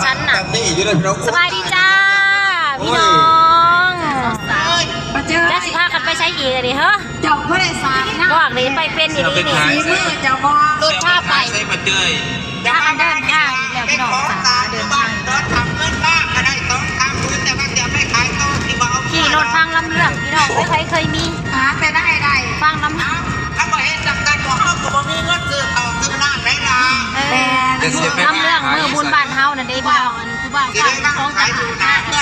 ຊັ້ນນະ. ສະບາຍດີຈ້າ ພີ່ນ້ອງ. ຈັກຊິພາກັນໄປໃສອີກອັນນີ້ເຮີ? ເຈົ້າບໍ່ໄດ້ສາຍນະ ບອກເລີຍ ໄປເປັນອີ່ຫຼີນີ້. ສີມືເຈົ້າບໍ່? ລົດພາໄປ ພາກັນເດີນທາງອີກແລ້ວ ພີ່ນ້ອງ. ເດີນທາງ ຂີ່ລົດຟັງລຳເລື່ອງ ພີ່ນ້ອງເອີຍ ໃຜເຄີຍມີ ຫາແຕ່ໄດ້ໄດ້ ຟັງລຳ ຄັນບໍ່ເຮັດນຳກັນ ພວກເຮົາກໍບໍ່ມີເງິນຊື້ເຂົ້າຊື້ນ້ຳໄດ້ລະ. ເອີ ລຳເລື່ອງມື້ບຸນບ້ານເຮົານັ້ນເດ້ ພີ່ນ້ອງ. ອັນຜູ້ບ່າວຂາຍຂອງຕະຫຼາດນະ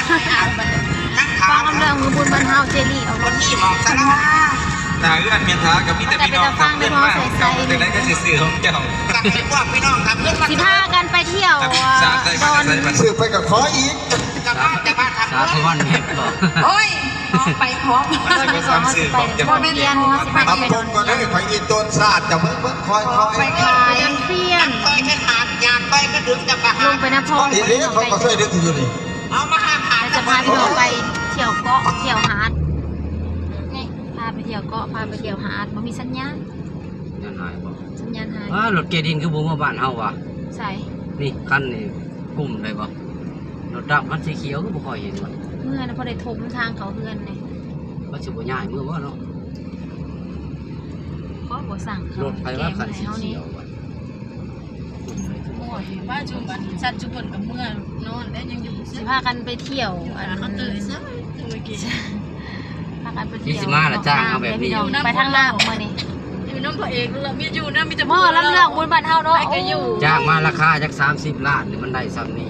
ຟັງລຳເລື່ອງມື້ບຸນບ້ານເຮົາ ເຈລີ້ເອົາ ມັນມີໝອກສະລາ ໜ້າເຮືອນແມ່ນທາກໍມີແຕ່ພີ່ນ້ອງທຳເງິນມາ ເຈົ້າຈັ່ງໃດກໍຊິຊື້ຂອງເຈົ້າ. ພວກພີ່ນ້ອງທຳເງິນມາ ຊິພາກັນໄປທ່ຽວດອນ ຊື້ໄປກໍຂໍອີກ ສາທະວັນແມ່ນບໍ່? ໂອ້ຍ ຂອງໄປຂອງ ບໍ່ແມ່ນຂອງ ຊິໄປ ອັບປົງກໍໄດ້ ໄປອີ່ຕົນຊາດ ຈະເບິ່ງ ເບິ່ງ ຄອຍ ຄອຍ ໄປຂາຍ ໄປເປັນພຽງ ຢາກໄປກໍຫາ ຢາກໄປກໍດຶງ ຈະໄປຫາ ລົງໄປນະພອນ ເອີ ເຂົາກໍຊ່ວຍດຶງຢູ່ນີ້. ເອົາມາຫາ ຈະພາພີ່ນ້ອງໄປທ່ຽວເກາະ ທ່ຽວຫາດ ນີ້ ພາໄປທ່ຽວເກາະ ພາໄປທ່ຽວຫາດ ບໍ່ມີສັນຍານ. ສັນຍານຫາຍບໍ່? ສັນຍານຫາຍ. ອ້າ ລົດເກດິນຄືບໍ່ມາບ້ານເຮົາວະ? ໃສ? ນີ້ ຄັນນີ້ ກຸ່ມໄດ້ບໍ່? ລົດດຳຄັນສີຂຽວຄືບໍ່ຄ່ອຍເຫັນວະ? ເມື່ອນະ ພໍໄດ້ຖົມທາງເຂົ້າເຮືອນນີ້. ວ່າຊິບໍ່ຍ້າຍເມືອບໍ່ເນາະ? ຂໍບໍ່ສັ່ງເຂົາ ລົດໃຜວ່າຄັນສີຂຽວວະ? ໂອ້ຍ ວ່າຈຸບັນ ສັດຈຸບັນກັບເມືອນອນແລ້ວ ຍັງຢູ່ ຊິພາກັນໄປທ່ຽວ ອັນ ເຂົາເຕີຍເຊີຍ ພາກັນໄປທ່ຽວ ຊິມາລະຈ້າງເອົາແບບນີ້ ໄປທາງນ້ຳມື້ນີ້ ຢູ່ນຳພະເອກ ມີຢູ່ນຳ ມີແຕ່ ໝໍລຳເລື່ອງບຸນບ້ານເຮົາເນາະ ໄປກໍຢູ່ ຈ້າງມາລາຄາຈັກສາມສິບລ້ານນີ້ ມັນໄດ້ຊ່ຳນີ້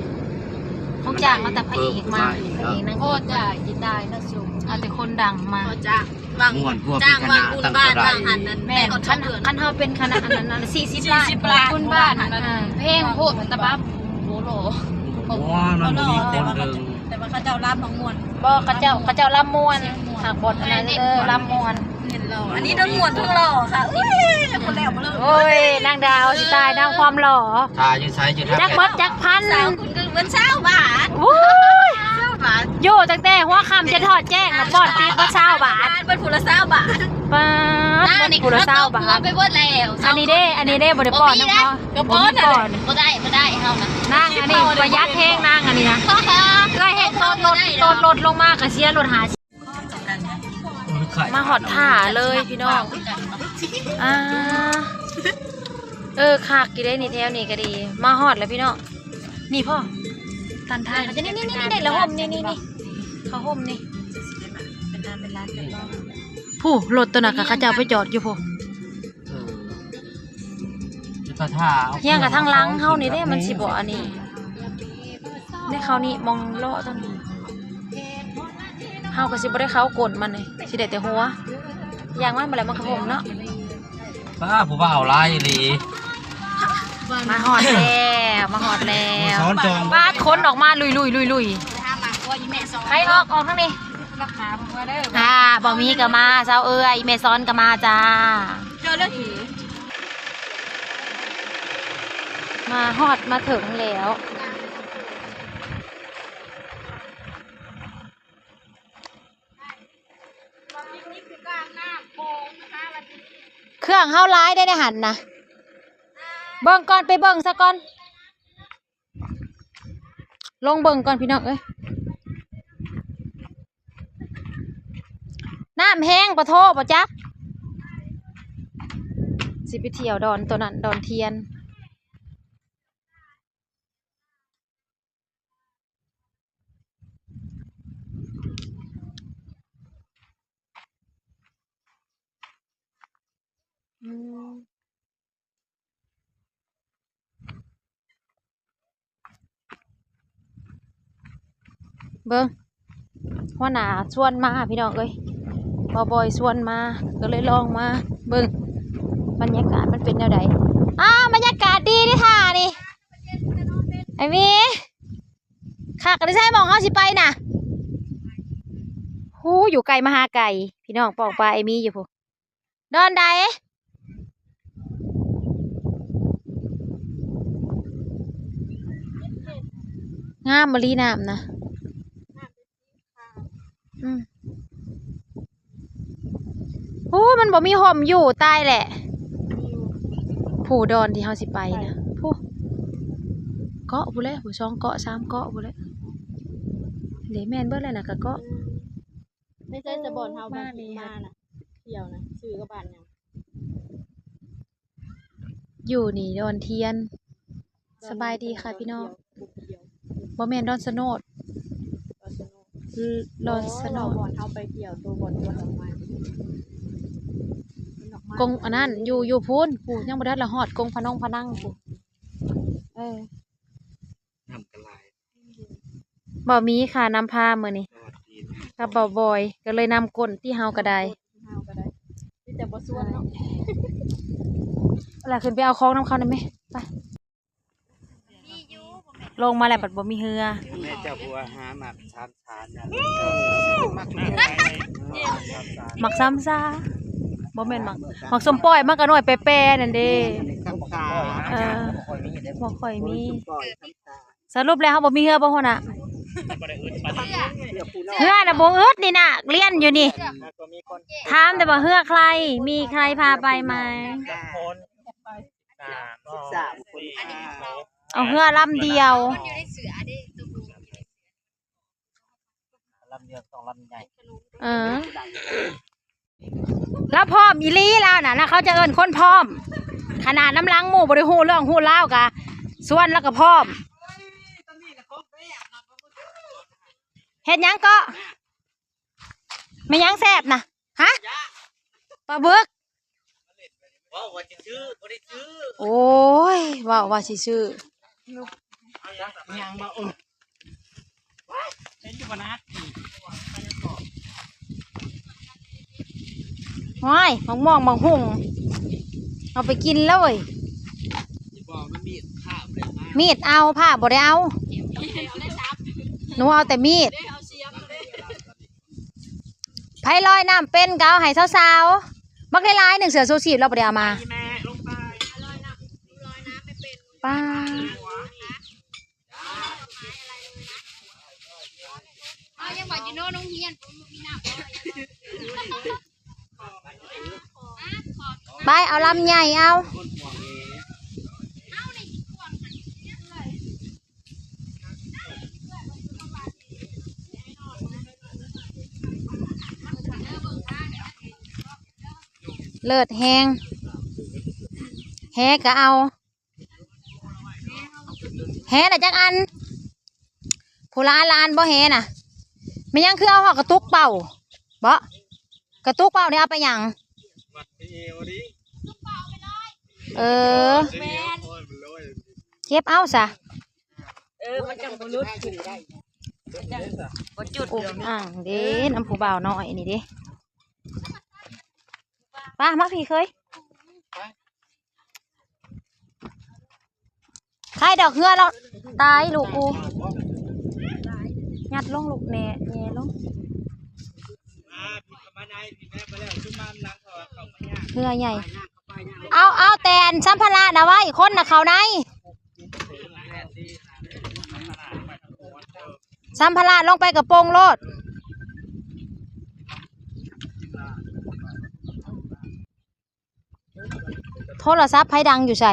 ຂອງຈ້າງມາແຕ່ພະເອກມາ ພະເອກນາງເອກ ໂອ້ ຕາຍ ຊິຕາຍເນາະ ສູງ ເອົາແຕ່ຄົນດັງມາ ຈ້າງ ວ່າງ ມ່ວນກວ່າເປັນຄະນະຕັ້ງເທົ່າໃດ ແມ່ນ ຄັນ ຄັນເຮົາເປັນຄະນະອັນນັ້ນ ສີ່ສິບລ້ານ ສີ່ສິບລ້ານ ຄົນບ້ານ ເອີ ແພງໂພດ ຕາບັບ ໂອ້ໂຫ ຫຼໍ່ ໂອ້ ມັນບໍ່ມີຄົນເບິ່ງ ແຕ່ວ່າເຂົາເຈົ້າລຳມັກມ່ວນ ບໍ່ ເຂົາເຈົ້າ ເຂົາເຈົ້າລຳມ່ວນ ຫາກບໍ່ອັນນັ້ນ ເອີ ລຳມ່ວນ ອັນນີ້ທັງມ່ວນທັງຫຼໍ່ຄ່ະ ເອີຍ ຄົນແລ້ວບໍ່ເລີຍ ໂອ້ຍ ນາງດາວຊິຕາຍນຳຄວາມຫຼໍ່ ຖ້າຢູ່ໃສ ຢູ່ ຈັກເບິດຈັກພັນ ສາວຄຸນເບິດຊາວບາດ ໂອ້ຍ ຊາວບາດ ຢູ່ຕັ້ງແຕ່ຫົວຄ່ຳຈົນຮອດແຈ້ງນະ ປ້ອນຕີບເບິດຊາວບາດ ເບິດຜູ້ລະຊາວບາດ ປາດ ເບິດຜູ້ລະຊາວບາດ ໄປເບິດແລ້ວ ອັນນີ້ເດ້ ອັນນີ້ເດ້ ບໍ່ໄດ້ປ້ອນນຳເຂົາ ບໍ່ມີເດ້ ບໍ່ໄດ້ ບໍ່ໄດ້ ເຮົານະ ນາງອັນນີ້ປະຢັດແຮງ ນາງອັນນີ້ນະ ເອື້ອຍເຮັດໂຕນລົດ ໂຕນລົດລົງມາກະເສຍລົດຫ້າ ມາຮອດທ່າເລີຍພີ່ນ້ອງ ອ່າ ເອີ ຄັກຢູ່ເດ້ນີ້ ແຖວນີ້ກະດີ ມາຮອດແລ້ວພີ່ນ້ອງ ນີ້ພໍ່ ຕັນທາງ ນີ້ໆໆໆ ລະຮົ່ມ ນີ້ໆໆ ເຂົາຮົ່ມນີ້ ຜູ້ ລົດໂຕນັ້ນກະເຂົາເຈົ້າໄປຈອດຢູ່ຜູ້ ເອີ ຊິໄປຖ້າເອົາ ຮຽງກັບທາງຫຼັງເຮົານີ້ເດ້ ມັນຊິບໍ່ອັນນີ້ ໃນເຂົານີ້ ມອງເລາະຕົງນີ້ ເຮົາກໍຊິບໍ່ໄດ້ເຂົ້າກົ້ນມັນນີ້ ຊິໄດ້ແຕ່ຫົວ ຢ່າງມັນບໍ່ແລ້ວມັນກໍຫົ່ມເນາະ ປ້າ ຜູ້ບ່າວຫຼາຍອີ່ຫຼີ ມາຮອດແລ້ວ ມາຮອດແລ້ວ ສອນຈອງ ປາດ ຄົນອອກມາລຸຍໆໆໆ ໃຜອອກ ອອກທາງນີ້ ອ່າ ບໍ່ມີກໍມາ ຊາວເອື້ອຍ ແມ່ສອນກໍມາຈ້າ ມາຮອດມາເຖິງແລ້ວ ເຄື່ອງເຮົາຫຼາຍເດ້ໃນຫັ້ນນະ ເບິ່ງກ່ອນ ໄປເບິ່ງສາກ່ອນ ລົງເບິ່ງກ່ອນພີ່ນ້ອງເອີຍ ນ້ຳແຮງປະໂທ ບໍ່ຈັກ ຊິໄປທ່ຽວດອນໂຕນັ້ນ ດອນທຽນ ອືມ ເບິ່ງ ຫົວໜ້າຊວນມາພີ່ນ້ອງເອີຍ ບ່າວບອຍຊວນມາ ກໍເລີຍລອງມາເບິ່ງ ບັນຍາກາດມັນເປັນແນວໃດ. ອ້າ ບັນຍາກາດດີເດ້ທ່ານີ້ ອ້າຍມີ ຄັກ ອັນນີ້ໃສໝ່ອງເຮົາຊິໄປນະ ຫູ ຢູ່ໄກມາຫາໄກ ພີ່ນ້ອງ ປອງປາອ້າຍມີຢູ່ພຸ້ນ ດອນໃດ? ງາມອີ່ຫຼີນ້ຳນະ ອືມ ໂອ້ ມັນບໍ່ມີຮົ່ມຢູ່ ຕາຍແຫຼະ ຜູ້ດອນທີ່ເຮົາຊິໄປນະ ຜູ້ ເກາະພຸ້ນແຫຼະ ສອງເກາະສາມເກາະພຸ້ນແຫຼະ. ເດ້ ແມ່ນເບິດແຫຼະນະ ກະເກາະ. ໃນໃສສະບ່ອນເຮົາ ມານີ້ ມານະ ທ່ຽວນະ ຊື່ວ່າບ້ານຫຍັງ? ຢູ່ນີ້ດອນທຽນ. ສະບາຍດີຄ່ະພີ່ນ້ອງ. ບໍ່ແມ່ນດອນສະໂນດ ດອນສະໂນດ ບ່ອນເຮົາໄປທ່ຽວ ໂຕບ່ອນສວນດອກໄມ້ ກົງອັນນັ້ນ ຢູ່ ຢູ່ພຸ້ນ ຜູ້ຍັງບໍ່ທັນລະຮອດກົງພະນົງພະນັງພຸ້ນ. ເອີ ນ້ຳກະຫຼາຍ. ບໍ່ມີຄ່ານຳພາມື້ນີ້ ກັບບ່າວບອຍ ກໍເລີຍນຳກົ້ນ ຕິເຮົາກໍໄດ້ ເຮົາກໍໄດ້ ມີແຕ່ບໍ່ຊວນເນາະ. ລະຂຶ້ນໄປເອົາຂອງນຳເຂົາໄດ້ໄໝ? ໄປ ລົງມາແລ້ວບັດບໍ່ມີເຮືອ. ແມ່ເຈົ້າຜູ້ຫາໝາກສາມສານນະ ໝາກສາມສາ ບໍ່ແມ່ນໝາກ ໝາກສົ້ມປ້ອຍ ມັນກໍໜ່ວຍແປໆ ນັ້ນເດ້. ເອີ ບໍ່ຄ່ອຍມີ ສະຫຼຸບແລ້ວເຮົາບໍ່ມີເຮືອບໍ່ ຫົວໜ້າ? ເຮືອນະບໍ່ອຶດນີ້ນະ ລຽນຢູ່ນີ້ ຖາມແຕ່ວ່າເຮືອໃຄ ມີໃຄພາໄປໄໝ? ເອົາເຮືອລຳດຽວ ລຳດຽວຕ້ອງລຳໃຫຍ່. ເອີ ລາວພ້ອມອີ່ຫຼີລາວນະ ລາວ ເຂົາຈະເອີ້ນຄົນພ້ອມ ຂະໜາດນຳຫຼັງໝູ່ບໍ່ໄດ້ຮູ້ເລື່ອງຮູ້ລາວກະຊວນລາວກະພ້ອມ. ເຮັດຫຍັງເກາະ? ແມ່ນຫຍັງແຊບນະ? ຮະ? ປາບຶກ. ເວົ້າວ່າຊິຊື້ ບໍ່ໄດ້ຊື້. ໂອ້ຍ ເວົ້າວ່າຊິຊື້ ຫຍັງບໍ່? ເອີ ເຫັນຢູ່ບໍ່ນະ? ໂອ້ຍ ໝາກມ່ວງໝາກຫຸ່ງ ເອົາໄປກິນເລີຍ. ມີດເອົາ ພ້າບໍ່ໄດ້ເອົາ ໜູເອົາແຕ່ມີດ. ໃຜລອຍນ້ຳເປັນກໍເອົາໃຫ້ສາວໆ ບັກຫຼາຍໆໜຶ່ງ ເສື້ອຊູຊີບລາວບໍ່ໄດ້ເອົາມາ. ປ້າ ເຮົາຍັງວ່າຢູ່ໂນໂຮງຮຽນ ບໍ່ມີນ້ຳ. ໄປເອົາລຳໃຫຍ່ເອົາ. ເລີດແຮງ ແຫກະເອົາ ແຫນະຈັກອັນ ຜູ້ລະອັນລະອັນບໍ່ແຫນະ. ແມ່ນຫຍັງຄືເອົາຮອດກະຕຸກເປົ່າເບາະ? ກະຕຸກເປົ່ານີ້ເອົາໄປຫຍັງ? ເອີ ເກັບເອົາຊະ. ເອີ ມັນຈັ່ງບໍ່ຫຼຸດຂຶ້ນໄດ້ ບໍ່ຈຸດ ອຸກອ່າງເດ້ ນຳຜູ້ບ່າວນ້ອຍນີ້ເດ້. ປາ ມາພີ້ເຄີຍ ຂາຍດອກເຮືອແລ້ວ ຕາຍລູກກູ ຍັດລົງລູກ ແນ່ ແນ່ລົງ. ເຮືອໃຫຍ່ ເອົາ ເອົາແຕ່ອັນສຳພາລະນະໄວ້ ຄົນນະເຂົ້າໃນ. ສຳພາລະລົງໄປກະໂປງໂລດ. ໂທລະສັບໃຜດັງຢູ່ໃສ?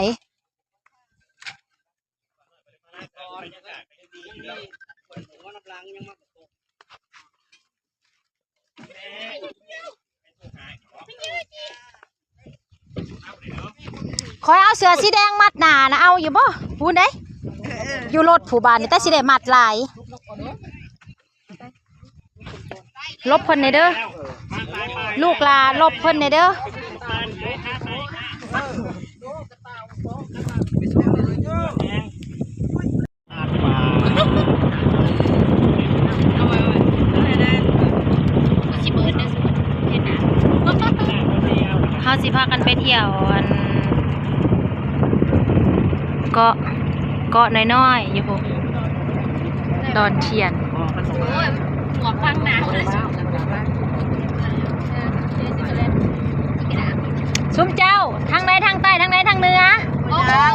ຂ້ອຍເອົາເສື້ອສີແດງມັດໜ້ານະ ເອົາຢູ່ບໍ່? ພຸ້ນເດ້ ຢູ່ລົດຜູ້ ບາດນີ້ ແຕ່ຊິໄດ້ມັດຫຼາຍ. ຫຼົບເພິ່ນແດ່ເດີ ລູກຫຼານ ຫຼົບເພິ່ນແດ່ເດີ. ເຮົາຊິພາກັນໄປທ່ຽວອັນ ເກາະ ເກາະນ້ອຍໆຢູ່ພຸ້ນ ດອນທຽນ. ໂອ້ຍ ໝວກບັງໜ້າ. ຊຸມເຈົ້າ ທາງໃດທາງໃຕ້ ທາງໃດທາງເໜືອ? ບໍ່ຮູ້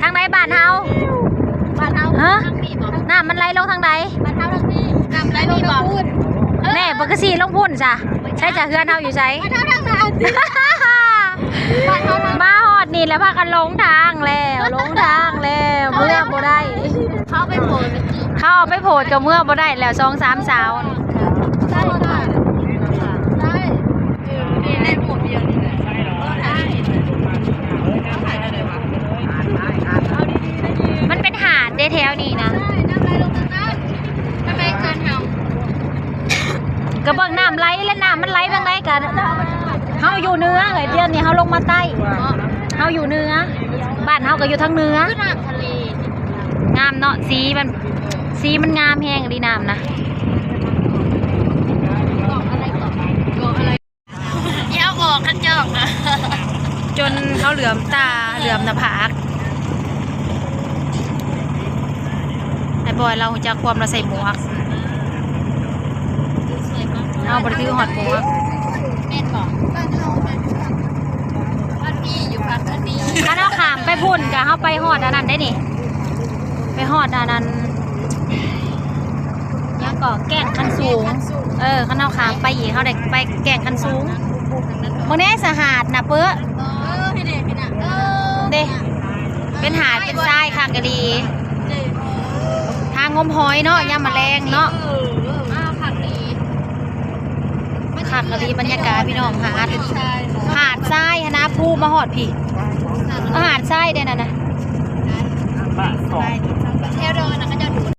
ທາງໃດບ້ານເຮົາ? ບ້ານເຮົາ ຮະ? ທາງນີ້ບໍ? ນ້ຳມັນໄຫຼລົງທາງໃດ? ບ້ານເຮົາທາງນີ້ ນ້ຳໄຫຼນີ້ບໍ? ແນ່ ບໍ່ຄືຊິລົງພຸ້ນຊະ. ໃສຈະເຮືອນເຮົາຢູ່ໃສ? ບ້ານເຮົາທາງນັ້ນ ບ້ານເຮົາທາງ ມາຮອດ ນີ້ແຫຼະ ພາກັນຫຼົງທາງແລ້ວ ຫຼົງທາງແລ້ວ ເມືອບໍ່ໄດ້ ເຂົາໄປໂພດ ເຂົາເອົາໄປໂພດກໍເມືອບໍ່ໄດ້ແລ້ວ ສອງສາມສາວນີ້. ມັນເປັນຫາດເດ້ແຖວນີ້ນະ ກະເບິ່ງນ້ຳໄຫຼ ແລະນ້ຳມັນໄຫຼທາງໃດກະ ເຮົາຢູ່ເໜືອເອີຍ ດຽວນີ້ເຮົາລົງມາໃຕ້ ເຮົາຢູ່ເໜືອ ບ້ານເຮົາກະຢູ່ທາງເໜືອ. ຄືນ້ຳທະເລ ງາມເນາະ ສີມັນ ສີມັນງາມແຮງອີ່ຫຼີນ້ຳນະ. ຢ່າບອກຄັນຈອກນະ ຈົນເຂົາເຫຼືອມຕາເຫຼືອມໜ້າຜາກ. ໄອ້ບອຍລາວຮູ້ຈັກຄວາມລາວໃສ່ໝວກ ເຮົາບໍ່ໄດ້ຖືຮອດໝວກ. ແມ່ນບໍ່? ບ້ານເຮົາມັນ ບ້ານພີ່ຢູ່ບ້ານອັນນີ້ ຄັນເຮົາຂ້າມໄປພຸ້ນກະເຮົາໄປຮອດອັນນັ້ນໄດ້ນີ້ ໄປຮອດອັນນັ້ນ ຫຍັງເກາະ ແກ້ງຄັນສູງ. ເອີ ຄັນເຮົາຂ້າມໄປອີກ ເຮົາໄດ້ໄປແກ້ງຄັນສູງ. ເບິ່ງແດ່ ສະຫາດນະເປີ ເອີ ເດ້ ເປັນຫາດເປັນຊາຍຄັກອີ່ຫຼີ ທາງງົມຫອຍເນາະ ຍາມມະແລງເນາະ. ຄັກອີ່ຫຼີ ບັນຍາກາດພີ່ນ້ອງ ຫາດ ຫາດຊາຍຫັ້ນນະ ພູມາຮອດພີ້ ເອີ ຫາດຊາຍເດ້ນັ້ນນະ. ແຖວດອນນະ ເຂົາເຈົ້າ